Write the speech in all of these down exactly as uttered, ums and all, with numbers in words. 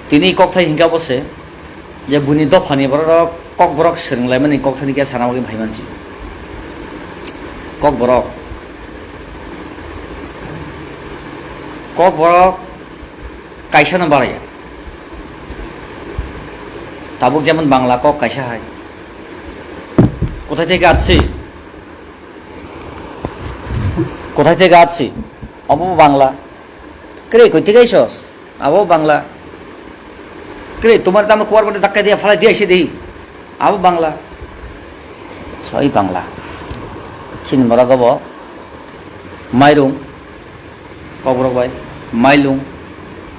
Tini kokthai hingka bo se je buini dophani borok rok kokborok swrwnglaimani kokthaini khe sana bagwi phaimansi. Kokborok, kokborok kaisa no baraya. Tabuk jemon Bangla kok kaisa hai. Kothai theke atsi? Kothai theke atsi? Obo Bangla. Kre koi theke aisos? Abo Bangla. Kre, tomar tamo kuar bade dakka dia, phalai dia, ise di. Abo Bangla. Soi Bangla. Chini borok obo. Mairung. Kokborok bai. Mailung.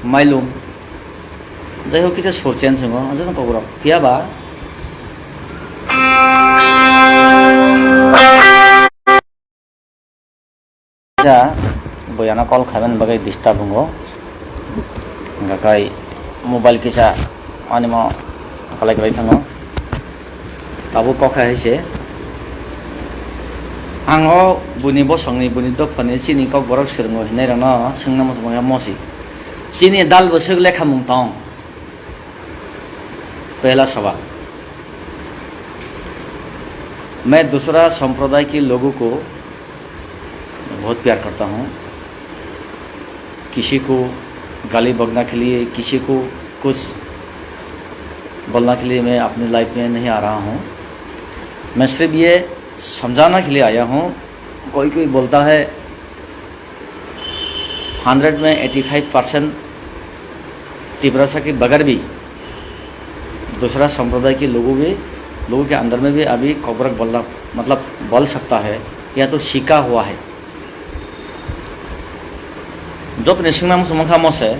Mailung. Jai hok kisa sur change wngo. Joto kokborok. Phiya ba? Kisa boyano call khaimani bagwi disturb wngo, hwnkha khai mobile kisa animo kwlai kwlai thango. Tabuk kok hai se ang o buini bosongni, buini dophani chini kokborok swrwngo hinwi rokno swngna muchung mosi. Chini dal bwswk lekhamung tong. Pehla sawal, मैं दूसरा संप्रदाय के लोगों को बहुत प्यार करता हूँ। किसी को गाली बकना के लिए, किसी को कुछ बोलना के लिए मैं अपनी लाइफ में नहीं आ रहा हूँ। मैं सिर्फ ये समझाना के लिए आया हूँ। कोई कोई बोलता है, हंड्रेड में एटी फ़ाइव परसेंट तिपरासा के बगैर भी दूसरा संप्रदाय के लोगों भी, लोगों के अंदर में भी अभी कॉकबरक बोलना, मतलब, बोल सकता है, या तो सीखा हुआ है। Jotoni swngna muchung mankha mose,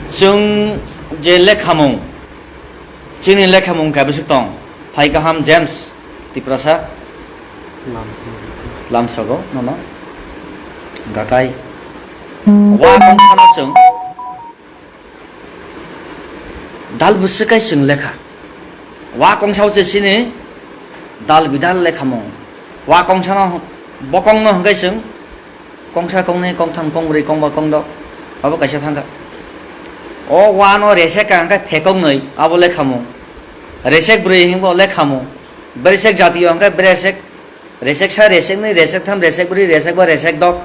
chwng je lekhamung, chini lekhamung kaibwswk tong, phai kaham James Tiprasa lamsogo nono gakai wa kongkhano chwng dal bwswk kai chwng lekha. Wa kongsao se chini dal bidal lekhamung. Wa kongsano bokongno hwnkhe chwng kongsa, kongnwi, kongtham, kongbrwi, kongba, kongdok, abo kaisa thangkha. O wano resek ka hwnkhe phekoknwi, abo lekhamung. Resek brwi hwnbo lekhamung. Bresek jatiyo hwnkhe bresek, resek sa, resek nwi, resek tham, resek brwi, resek ba, resek dok.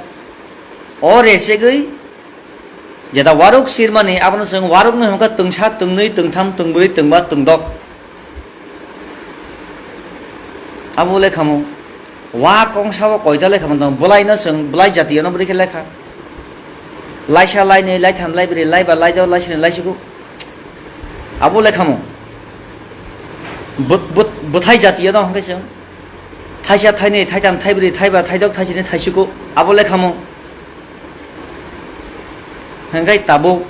O resegwi jeta waruk sirmani, abono chwng waruknwi hwnkhe twngsa, twngwi, twngtham, twngbrwi, twngba, twngdok. Abo lekhamung. Wa kongsao koita lekhamung tong, bwlaino chwng, bwlai jatiyono bwrwi khe lekha. Laisa, lainwi, laitham, laibrwi, laiba, laidok, laisini, laisiko. Abo lekhamung. Bwt-, bwt-, bwthai jatiyono hwnkhe chwng. Thaisa, thainwi, thaitham, thaibrwi, thaiba, thaidok, thaisini, thaisiko. Abo lekhamung. Hwnkhe tabuk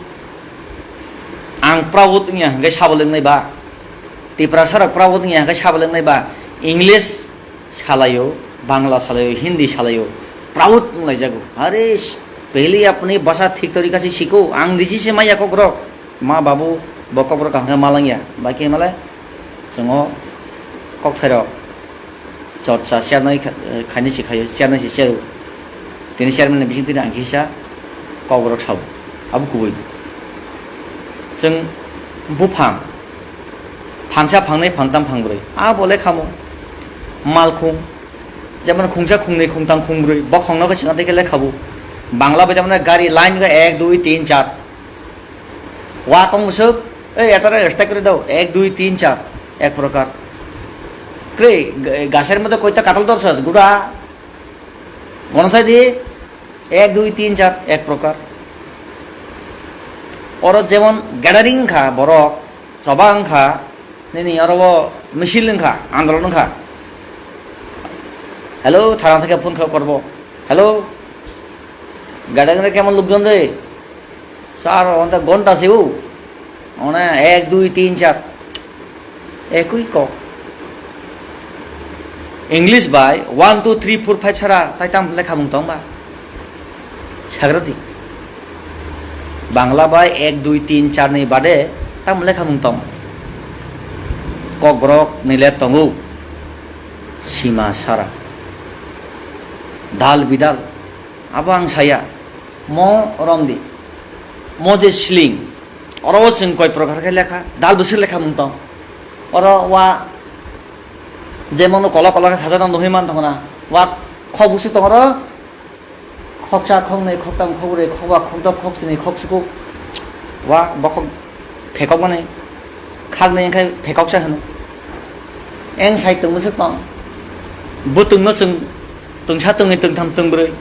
ang proud wngya hwnkhe sabo lengnai ba? Tiprasa rok proud wngya hwnkhe sabo lengnai ba? English salaio, Bangla salaio, Hindi salaio, proud wnglaijagw. Are, pehli apni bhasha thik tarika se sikho, ang niji se maya kokrok. Ma babu bo kokrok hwnkhe malangya, bai khe malai chwngo kokthairok. Chorcha chairman kha-, khainwi se khaio, chairman se chairo. Tini chairman ni bising tini ang kisa kok borok sao. Abo kubui. Chwng buphang phangsa, phangnai, phangtam, phangbrwi. Abo le khamo. Malkhung. Jemon khungsa, khungnwi, khungtam, khungbrwi. Bokhong no khe chwng tei khe le khabo. Bangla bai jemon gari line ga ek, dui, tin, char. Wa kong bwswk, ei, eta re respect kori dao, ek, dui, tin, char, ek prokar. Kre, g-, gasher moddhe koita katal dorsas, guda. Gono sai di, ek, dui, tin, char, ek prokar. Oro jemon gathering kha borok, choba wngkha, nini oro bo misil wngkha, andolon wngkha. Hello, thana theke phone kha korbo. Hello, gathering re kemon lukjon de? Sir, onta gonta se o. Ona ek, dui, tin, char. Ekui kok. English bai one, two, three, four, five sara tai tam lekhamung tong ba? Sagrati. Bangla bai ek, dui, tin, char ni bade tam lekhamung tong. Kokborok ni le tongo. Sima sara. Dal bidal. Abo ang saya. Mo romdi. Mo je sling. Oro o chwng koi prokhar khe lekha, dal bwswk lekha mung tong. Oro wa jemon kola kola khe khajaknang nugwi man tongna. Wa khok bwswk tong oro. Khoksa, khoknwi, khoktham, khokbrwi, khokba, khokdok, khoksni, khoksukuk. Wa bokhok phekokmani khaknwi wngkhe phekoksa hwno. Eng sai tong bwswk tong. Bwtwngno chwng twngsa, twngwi, twngtham, twngbrwi.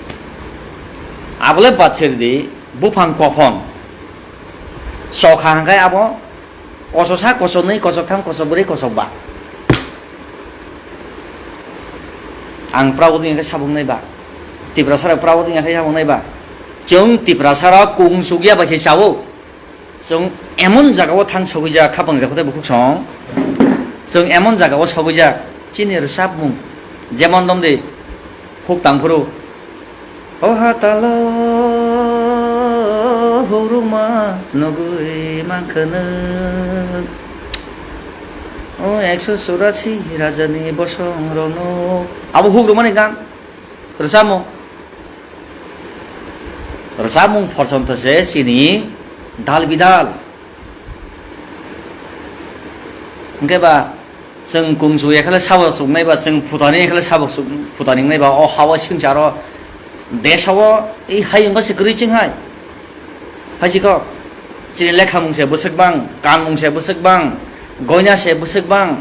Abole bachir di buphang kophon. Chokha hwnkhe abo kochoksa, kochoknwi, kochoktham, kochokbrwi, kochokba. Ang prabot wngya khe sabuk nai ba. Tiprasa rok prabot wngya khe sabuk nai ba. Chwng Tiprasa rok kung chukya bai se chao. Chwng emon jaga o thang sogwi jak khapang jak hote bukhuk song. Chwng emon jaga o sogwi jak chini rwchapmung. Jemon dom de huk tang phuru. O hatalo huruma nugwi mankhanw. O ekso churasi rajani bosong rono. Abo huk rwmani gan. Rwchapmung. Rwchapmung phorsonto se chini dal bidal. Hwnkhe ba, chwng kung chukya khe le sabo chuknai ba, chwng phutani khe le sabo chuk-, phutani wngnai ba, o ha-o swngcharo, desh-o, i hayung se kwrwi chwng hai. Hai si kok, chini lekhamung se bwswk bang, kanmung se bwswk bang, goina se bwswk bang,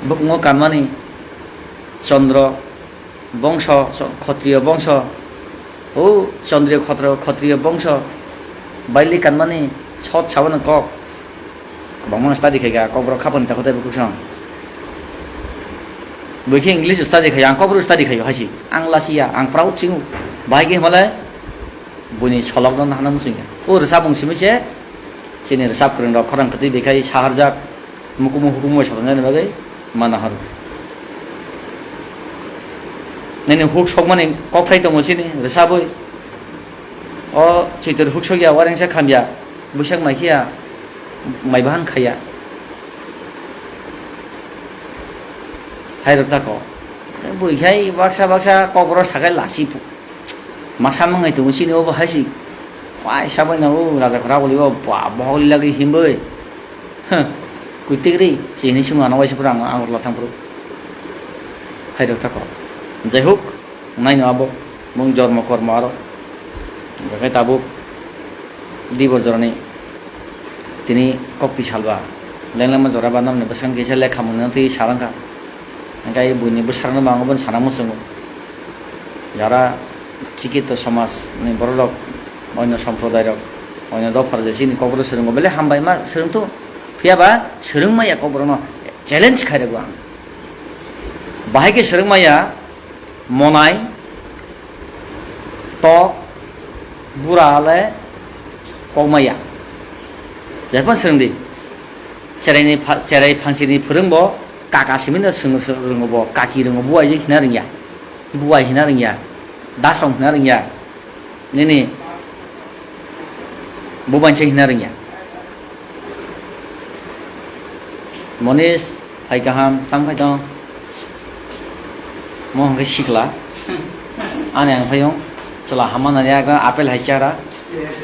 bukungo kanmani, chondro, bongso, so-, khotriyo bongso, o chondriyo khotro-, khotriyo bongso, baili kanmani sot saboni kok. Kwbangma study khaikha, kokborok khapani takhuk tei bukhuk song. Bui khe English study khaio, ang kokborok study khaio haisi. Ang lasiya, ang proud singo. Bahai khe himale buini solokno nahana muchungya. O rwchapmung simi se, chini rwchap kwrwng rok khorang kwtwi bai khai saharjak. Mukumu hukumu bai satanjani bagwi ma nahar. Nini huk sokmani kokthai tongo chini rwchabwi. O chwitor huk sokya, warengsa khamya, bwsak mai khiya, mai bahan khaiya. Hai rok tako. Bui khai baksa baksa kokborok sakai lasi phu-, masa mangai tongo chini obo hai si. Waisa bai na o raja khorabo libo ba bohok lagwi himbai. Huh, kuitik ri, chini simi ano waisa phuru ang, ang rwla thang phuru. Hai rok thako. Jai hok, naino abo, mung jormo kormo aro. Hwnkhe tabuk dibor jorani tini kokti salba. Lenglama jora ba namni bwskango kisa lekha mwnwi twi salangkha. Hwnkhe buini bwsarokno bo ang obono sana muchungo. Jara sikito somajni bororok, oino somprodairok, oino dopharok je chini kokborok swrwngo, belai hambai ma swrwngtho. Phiya ba swrwng maya kokborokno challenge khairokgo ang. Bahai khe swrwng maya monai, tok, bura le kok maya. Jephano swrwng di. Cheraini pha-, cherai phangsini phwrwngbo kaka simi no swrwng, swrwng rwngo bo, kaki rwngo, buai je hina rwngya, buai hina rwngya, dasong hina rwngya, nini bubain se hina rwngya. Monish, phai kaham, tam khai tong. Mo hwnkhe sikla. Ani ang phaiyung. Chwla hamma nani ekdom apple hai chara.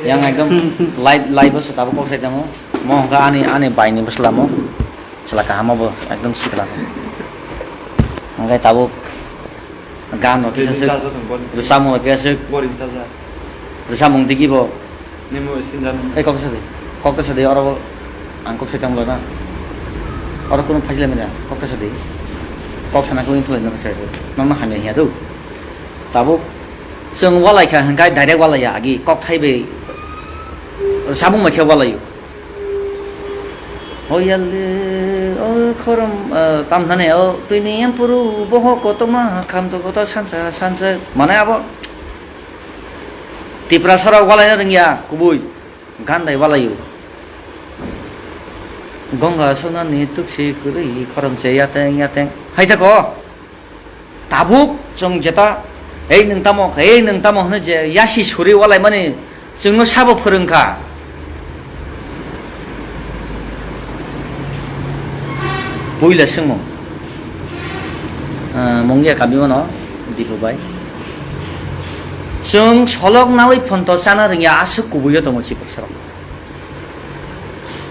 Yang ekdom light, light bo se tabuk kok sai tongo. Mo hwnkhe ani, ani bai ni bwsla mo. Chwla kaham bo ekdom sikla. Hwnkhe tabuk gan rok kisa sik. Rwchapmung rok kisa sik. Rwchapmung digi bo. Nemo screen jano. Ei, kok ta sadi. Kok ta sadi, oro ang kok sai tonglo na. Oro kuno phajle manya, kok ta sadi. Kok sana kung thulai na sai. Nang na hamya hiya do. Tabuk chwng walai kha hwnkhe direct walai ya agi kok thai bai. Samung mai khe walai. O yale, o khorom, eh, tam nane, o twi ni yang puru boho koto ma kham to koto sansa, sansa. Mane abo Tiprasa rok walai na rwngya kubui. Gandai walaio. Gonga sonani tuksi kwrwi khoromse yateng yateng. Hai tako. Tabuk chwng jeta, "Ei nwng tamo, ei nwng tamo," hwnwi je yasi suri walaimani chwngno sabo phwrwngkha. Puila swngmung. Ah, Mungia kami mano, Dipu bai. Chwng solok nawi phonto chana rwngya aswk kubuio tongo chiprasarok.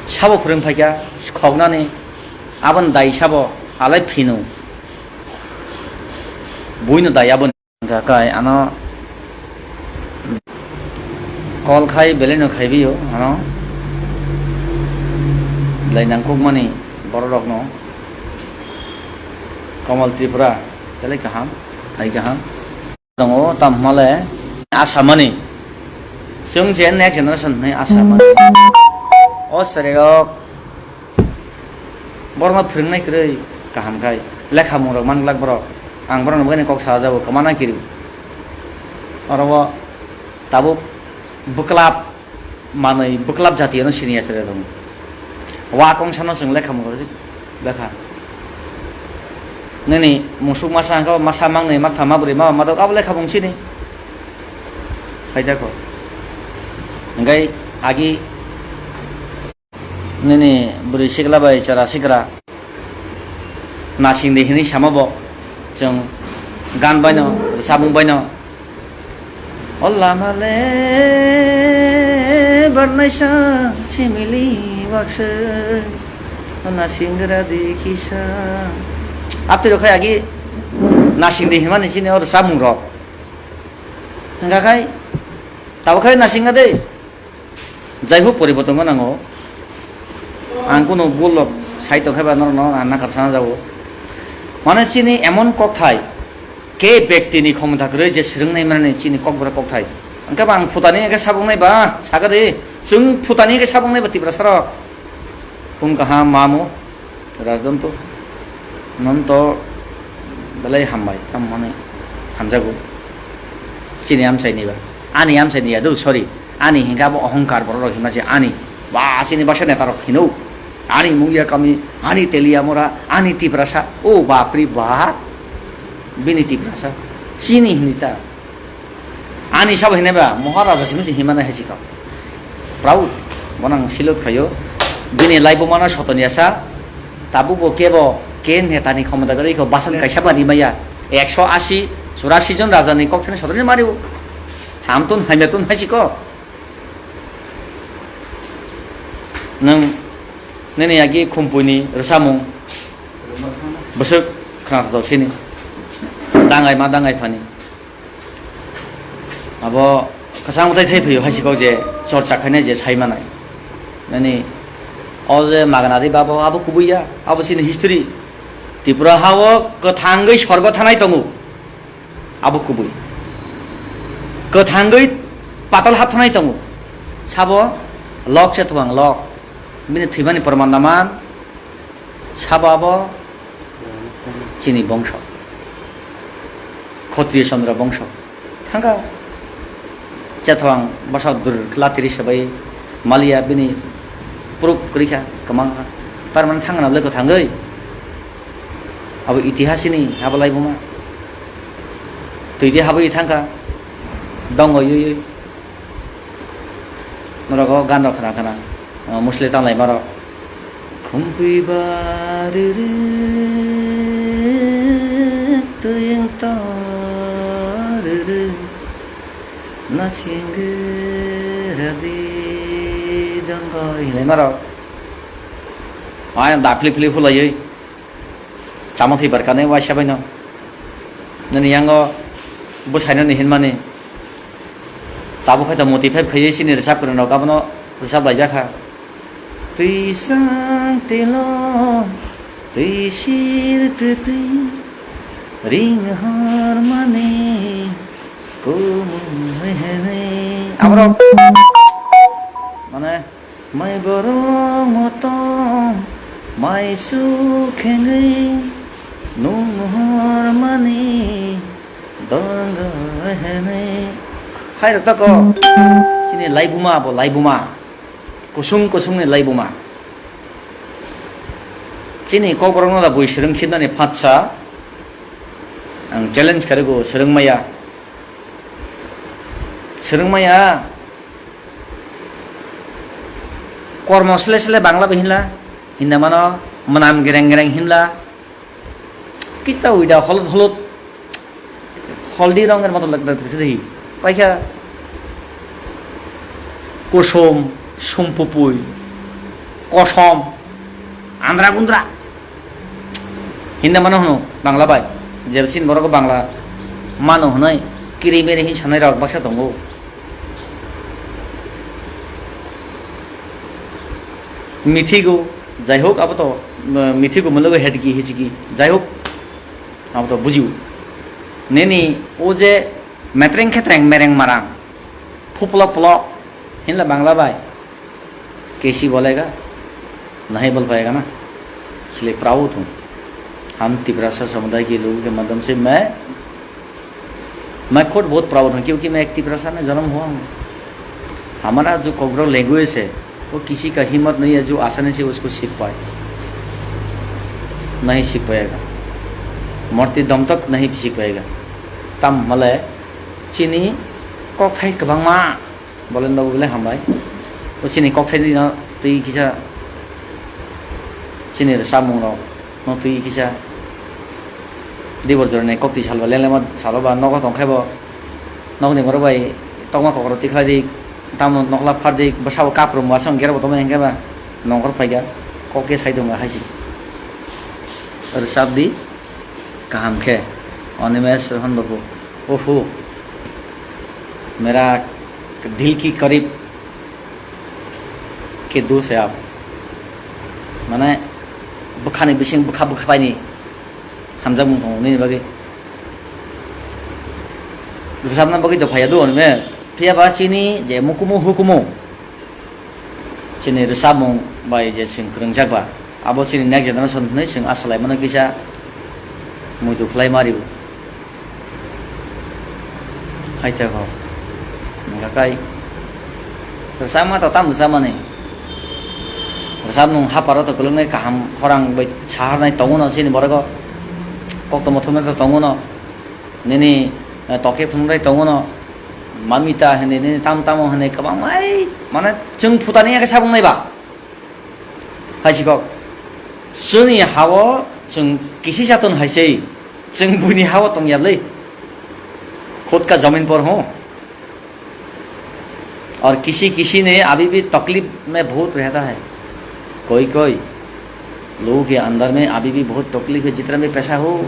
Sabo phwrwng phaikha, khoknani, aboni dai sabo, alai phinu. Buino dai aboni. Hwnkha kai ano call khai belai no khaibi o ano. Belai nangkukmani borok rokno. Kamal Tripura, belai kaham, hai kaham. Tongo, tamo hwnmale asamani. Chwng je next generation hinwi asamani. O chwrairok borokno phwrwngnai kwrwi kaham khai. Lekhamung rok man glak borok. Ang borokno bagwino kok sajago, kwmana kiri. Oro o tabuk bwklap manwi bwklap jati ano sini aswk tongo. Wa kong sano chwng lekha mung rwjak lekha. Nini musuk masa hwnkha masa mangnwi maktham mabri ma madok abo lekha mung sini. Khaijako. Hwnkhe agi nini bwrwi sikla bai chwra sikra. Nasing de hinwi sama bo. Chwng gan baino, rwchapmung baino. O lama le barnaisa simili wakse. O nasing gra de kisa. Aptwi rok khai agi nasing de himani sini o rwchapmung rok. Hwnkha khai tabo khai nasing de. Jai huk poriborton gwnango. Ang kunu bul rok sai tongkha ba norokno ang nakar sana jago. Mane chini emon kokthai, ke bektini khomota kwrwi je swrwngnai manani chini kokborok kokthai. Hwnkhe ba ang phutani hwnkhe sabuknai ba, sakha di, chwng phutani hwnkhe sabuknai ba Tiprasa rok. Phung kaham mamu. Rajdanto, nonto belai hambai, tamo hwnwi hamjago. Chini amchaini ba, ani amchaini ya do, sorry, ani hingka bo ohongkar borok rok hima se ani, ba chini baksa neta rok hino, ani mungya kami, ani telia mora, ani Tiprasa, o bapri bap, bini Tiprasa, chini hini ta. Ani sabo hinai ba, Maharaja simi se himana hai sikha. Proud, bono ang salute khaio. Bini laibuma no soton yasa, tabuk bo kebo, ke netani khomota gari kho basan kaisa ba rimaya. Ekso asi, churasi jon raja ni kok thani soton mario. Hamtun, hamyatun hai sikho. Nwng, nini agi khumpui ni rwchapmung. Bwswk khna thotok sini. Dangai ma dangai phani. Abo kwchang mwtai thai phaiyo, hai sikok je chorcha khainai je sai manai. Nini o je magna ri babo abo kubui ya, abo chini history. Tripura hao kwthangwi sorgo thanai tongo. Abo kubui. Kwthangwi patal hap thanai tongo. Sabo lok se thuang lok. Bini thwimani proman naman. Sabo abo chini bongso, Khotriyo Chandra bongso. Thangkha Chethwang bwsa dur kla tiri sabai maliya bini proof kwrwikha kwmangkha. Tar mane thangna bwle kwthangwi abo itihasini abo laibuma twi de habwi thangkha dongo yui yui. Norok o gan rok khna khna, o, Musli tanglai ma rok. Khumpui ba rwrwk, twi wng to rwrwk, nasing radi dongoi hinlai ma rok. Ayang da philip philip hulaiwi. Chama thwi barkani waisa baino. Nini yango bwsaino ni hinmani. Tabuk hai to motify khaiwi chini rwchap kwrwng rok abono rwchap laijak kha. Twi sang tilo, twi sir twi twi, ring hor mani, kumung hene. Aborok mane, Mai borok motom, mai su khengwi, nung hor mani, donggo hene. Hai rok tako, chini laibuma bo laibuma, kusung kusung ni laibuma. Chini kokborok no da bui swrwng khitnani phatsa, ang challenge karigo swrwng maya, swrwng maya. Kormo sle sle Bangla bo hinla, hinda mano mwnam gereng gereng hinla. Kita uida holot holot holdi ronger moto lagda tiksi dehi. Paikha kosom sumpupui. kosom, andra gundra hinna mano hwno Bangla bai. Jebsin borok Bangla mano hwnwi kiri miri hin sanai rok baksa tongo. Mithigo, jai hok, abo to, uh, mithigo mwnwi hetgi hichigi, jai hok, abo to bujio. Nini o je metreng khetreng mereng marang, phuplo plo, hinla Bangla bai, kesi bolega, nahi bol payega na, isliye proud hu. Hum Tiprasa samudai ke logo ke madhyam se main मैं खुद बहुत प्राउड हूँ, क्योंकि मैं एक तिपरासा में जन्म हुआ हूँ। हमारा जो कोकबरक लैंग्वेज है, वो किसी का हिम्मत नहीं है जो आसानी से उसको सीख पाए, नहीं सीख पाएगा, मरते दम तक नहीं सीख पाएगा। Tam hwnle chini kokthai kwbangma, Bolen babu belai hambai. O chini kokthai dino twi kisa, chini rwchapmung rok no twi kisa. Dibor jorani koktwi salba lelema salo ba nogo tongkhai bo. Nokni borok bai tokma kokro tikhlai di, tamo nokla phar di, bwsabo kaprum bo aswk gerbo tongmani hinkhe ba nongkhor phaikha, kok khe sai tongo haisi. Rwchap di kaham khe, Animesh Rohan babu. Oho, mera dil ki karib ke dost hai aap. Mane, bwkhani bising bwkha bwkha bai ni hamjakmung tongo nini bagwi. Rwchapna bagwi do phaiya do Animesh. Phiya ba chini je mukumu hukumu. Chini rwchapmung bai je chwng kwrwngjak ba, abo chini next generation hwnwi chwng asa lai mano kisa muitu khlai ma rw-o. Hai te ho. Hwnkha kai rwchapma to tam rwchapmani. Rwchapmung haparo to kwlwknai kaham khorang bai saharnai tongo no chini borok o. Kok to mothoknai to tongo no. Nini, eh, tokhe phunuknai tongo no. Mamita hwnwi, nini tam tamo hwnwi kwbangma, ei, mane, chwng phutani yakhe sabung nai ba? Hai si kok. Chwngni ha-o chwng kisi saton hai sei. Chwng buini ha-o tong ya bwlwi. Khud ka zamin por ho. और किसी किसी ने अभी भी तकलीफ में बहुत रहता है। कोई कोई लोगों के अंदर में अभी भी बहुत तकलीफ है, जितना भी पैसा हो,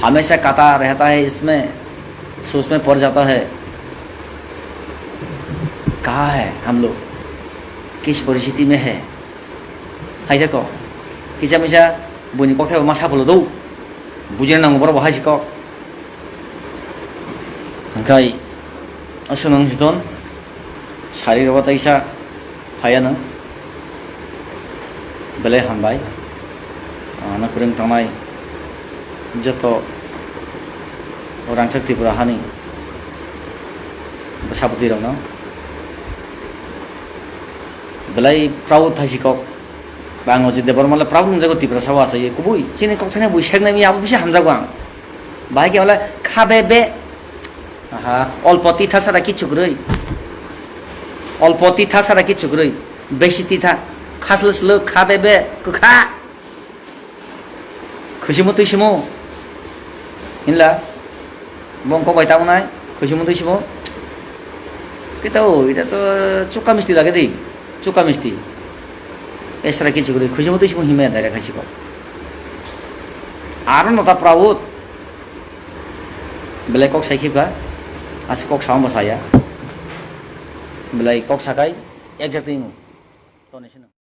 हमेशा काटा रहता है इसमें, सोच में पड़ जाता है। कहाँ है हम लोग, किस परिस्थिति में है? Hai de ko, kisa misa buini kokthai bo ma sapolo do, bujina nango borok bo hai si kok. Hwnkhe aswk nang si don, sari rok teisa phaiya nang. Belai hambai. Ano kwrwng tongnai joto rangchak Tripura hani bwsapoti rokno belai proud hai si kok. Bang o je Debbarma le proud nungjago Tiprasa o asai kubui. Chini kok thani bui seknai mi abo bisi hamjago ang. Bahai khe wala kha be be. Aha, olpo titha sara kichu kwrwi. Olpo titha sara kichu kwrwi. Besi titha. Khaslu slu kha be be. Kwkha. Khusimo tuisimo. Hinla. Bong kok bai tabonai. Khusimo tuisimo. Kita o, ita to chukka misti lage di. Chukka misti. Esra kichu kwrwi. Khusimo tuisimo himya direct hai si kok. Aro nota proud. Belai kok sai khiba, aswk kok sao bo saya. Belai kok sakai, exactly mo. Toni sino.